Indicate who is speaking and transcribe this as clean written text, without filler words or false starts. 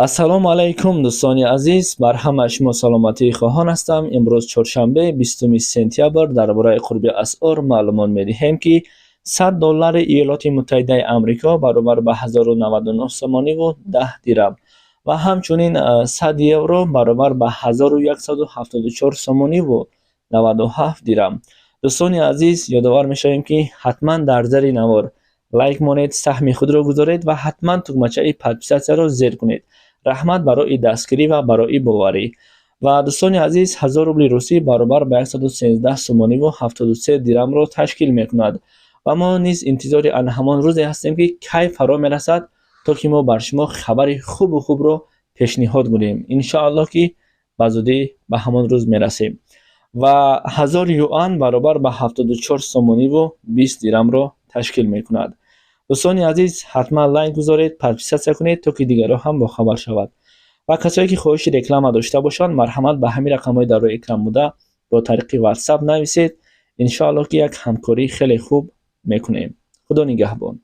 Speaker 1: Ассалому алайкум, дӯстони азиз, бар ҳама шумо саломатӣ хоҳон ҳастам. Имрӯз чоршанбе, 20 сентябр, дар бораи қурби асъор маълумот медиҳем, ки 100 доллари Иёлоти Муттаҳидаи Амрико баробар ба 1099 сомониву 10 дирам ва ҳамчунин 100 евро баробар ба 1174 сомониву 97 дирам. Дӯстони азиз, ёдовар мешавем, ки ҳатман дар зери навор лайк монед, саҳми худро гузоред ва ҳатман тугмачаи подписаться-ро зер кунед. Раҳмат барои дастгирӣ ва барои боварӣ. Ва дӯстони азиз, 1000 рубли русӣ баробар ба 113 сомониву 73 дирамро ташкил мекунад. Ва мо низ интизори ана ҳамон рӯзе ҳастем, ки кай фаро мерасад, то ки мо бар шумо хабари хубу хубро пешниҳод кунем. Иншоаллоҳ, ки ба зудӣ ба ҳамон рӯз мерасем. Ва 1000 юан баробар ба 74 сомониву 20 дирамро ташкил мекунад. Дӯстони азиз, ҳатман лайк гузоред, подписаться кунед, то ки дигарон ҳам бохабар шавад. Ва касое ки хоҳиши реклама дошта бошанд, марҳамат, ба ҳамин рақамҳои дар рӯи экран буда бо тариқи WhatsApp нависед. Иншоаллоҳ, ки як ҳамкории хеле хуб мекунем. Худо нигаҳбон.